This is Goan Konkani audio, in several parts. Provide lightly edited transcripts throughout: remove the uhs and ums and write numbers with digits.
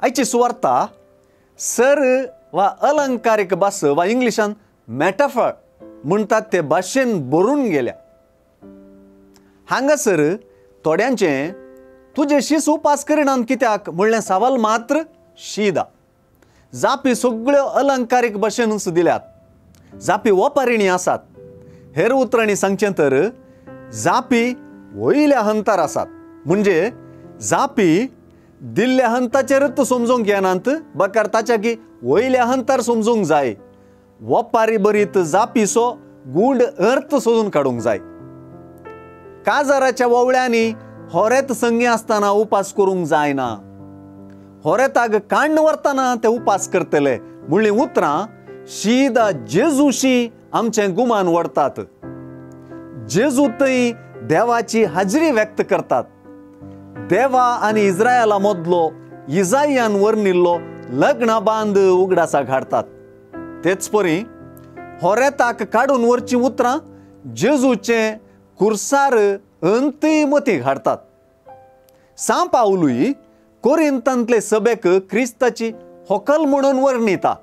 आयची सुवार्ता सर वा अलंकारीक भास वा इंग्लिशान मॅटाफर म्हणटात ते भाशेन भरून गेल्या. हांगासर थोड्यांचें तुजे शीस उपास करिनात कित्याक म्हणलें सवाल मात्र शीदा. जापी सगळ्यो अलंकारीक भाशेनूच दिल्यात. जापी वपारिणी आसात. हेर उतरांनी सांगचें तर जापी वयल्या हंतार आसात. म्हणजे जापी दिल्ल्या हंताचेरच समजूंक येनात, बकर ताच्या की वयल्या हंतार समजूंक जाय. वपारी बरीत जापीचो गूढ अर्थ सोदून काडूंक जाय. काजाराच्या वोवळ्यांनी होरेत संगी आसतना उपास करूंक जायना, होरेताक काण्ण व्हरतना ते उपास करतले म्हणली उतरां शीदा जेजूशी आमचें गुमान व्हरतात. जेजू थंय देवाची हाजरी व्यक्त करतात. देवा आनी इस्रायला मदलो इजायान वर्णिल्लो लग्न बांद उगडासाक हाडतात. तेच परी होरेताक काडून व्हरचीं उतरां जेजूचें कुर्सार अंतय मतीक हाडतात. सां पावलूय कोरिंतांतले सभेक क्रिस्ताची होकल म्हणून वर्णिता.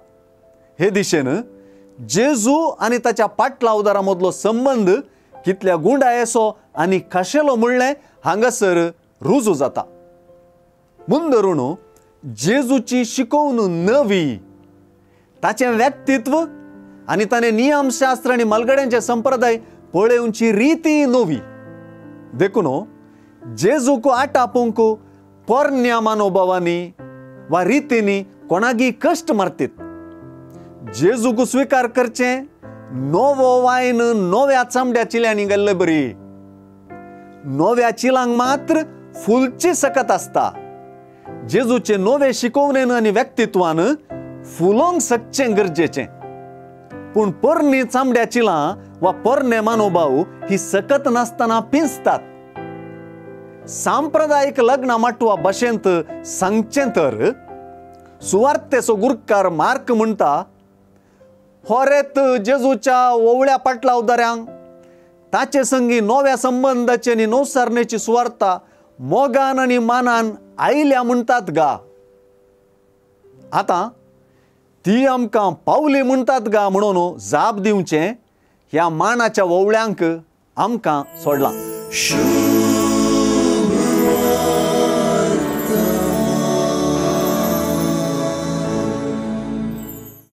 हे दिशेन जेजू आनी ताच्या पाटलावदारा मदलो संबंद कितल्या गुंडायेसो आनी खाशेलो म्हणलें हांगासर रुजू जाता. मुंदरून जेजूची शिकोवन नवी, ताचें व्यक्तित्व आनी ताणें नियमशास्त्र आनी मलगड्यांचे संप्रदाय पळोवची रिती नवी. देखून जेजूक आटापूंक पोरण्या मनोभावांनी वा रितींनी कोणागी कश्ट मारतीत. जेजूक स्विकार करचें नवो वायन नव्या चामड्या चिल्यांनी गेल्ले बरी. नव्या चिलांक मात्र फुलची सकत आसता. जेजूचे नवे शिकोवणेन आनी व्यक्तित्वान फुलोवंक सकचें गरजेचें. पूण पोरणी चामड्या चिलां वा पोरणे मनोभाव ही सकत नासतना पिंजतात. सांप्रदायीक लग्न माटवा भाशेंत सांगचें तर सुवार्तेचो गुरकार मार्क म्हणटा, होरेत जेजूच्या ओवळ्या पाटलावदाऱ्यांक ताचे संगी नव्या संबंदाची आनी नवसारणेची सुवार्ता मोगान आनी मानान आयल्या म्हणटात गा. आतां ती आमकां पावली म्हणटात गा म्हणून जाप दिवचें ह्या मानाच्या वोवळ्यांक आमकां सोडलां.